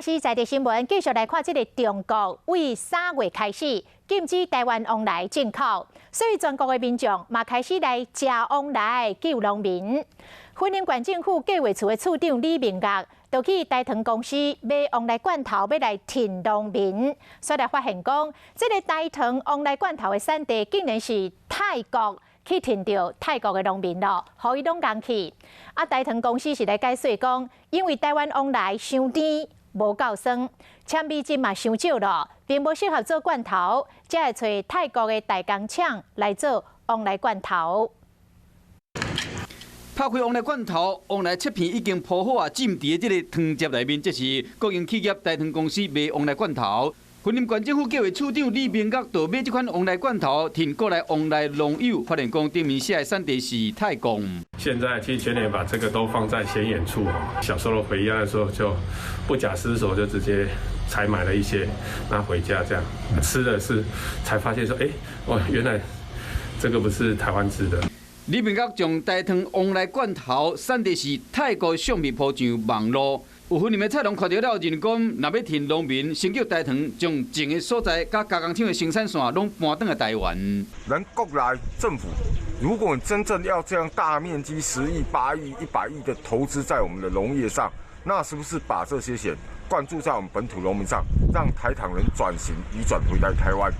是在地新聞，繼續來看這个中國為3月開始禁止台灣旺梨進口，所以全國的民眾嘛開始來食旺梨救農民。雲林縣政府計劃處的處長李明岳，就去台糖公司買旺梨罐頭，欲來賑農民。煞來發現講，這个台糖旺梨罐頭的產地竟然是泰國。去賑著泰國的農民囉，予伊攏仝去。啊，台糖公司是來解釋講，因為台灣旺梨傷甜，無夠酸，纖維質嘛傷少囉，並無適合做罐頭，才會揣泰國的代工廠來做旺梨罐頭。拍開旺梨罐頭，旺梨切片已經鋪好啊，浸佇這个糖汁內面，這是國營企業台糖公司賣旺梨罐頭。雲林縣政府計劃處長李明岳就買這款旺梨罐頭，賑國內旺梨農友，發現講頂面寫的產地是泰國。現在其實全聯把這個都放在顯眼處，小時候的回憶，那時候就不假思索就直接採買了一些拿回家，這樣吃的是才發現說，哎，哇，原來這個不是台灣製的。李明岳將台糖旺梨罐頭產地是泰國相片鋪上網路。有雲林的菜農看著了，認為講，若欲賑農民，先叫台糖將種的所在佮加工廠的生產線攏搬轉來台灣。咱國內政府，如果你真正要這樣大面積10億、8億、100億的投資在我們的農業上，那是不是把這些錢灌注在我們本土農民上，讓台糖能轉型移轉回來台灣？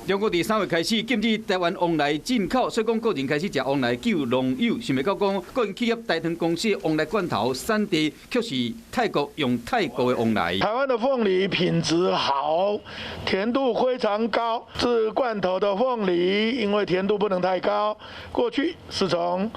中國佇3月開始禁止台灣旺梨進口，所以講國人開始食旺梨救農友。想袂到講，國營企業台糖公司旺梨罐頭產地卻是泰國，用泰國的旺梨。台灣的鳳梨品質好，甜度非常高。製罐頭的鳳梨，因為甜度不能太高，過去是從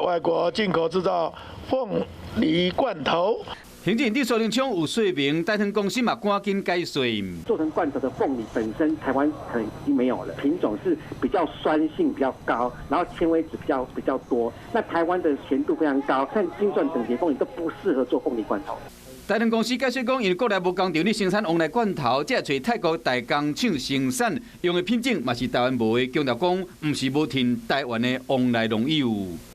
外國進口製造鳳梨罐頭。行政院長蘇貞昌有說明，台糖公司嘛趕緊解說。做成罐頭的鳳梨本身，台灣可能已經沒有了，品種是比較酸性比較高，然後纖維質比較多。那台灣的甜度非常高，像金鑽等級鳳梨都不適合做鳳梨罐頭。台糖公司解釋講，因為國內無工廠咧生產旺梨罐頭，才會揣泰國代工廠生產，用的品種嘛是台灣無的，強調講毋是無賑台灣的旺梨農友。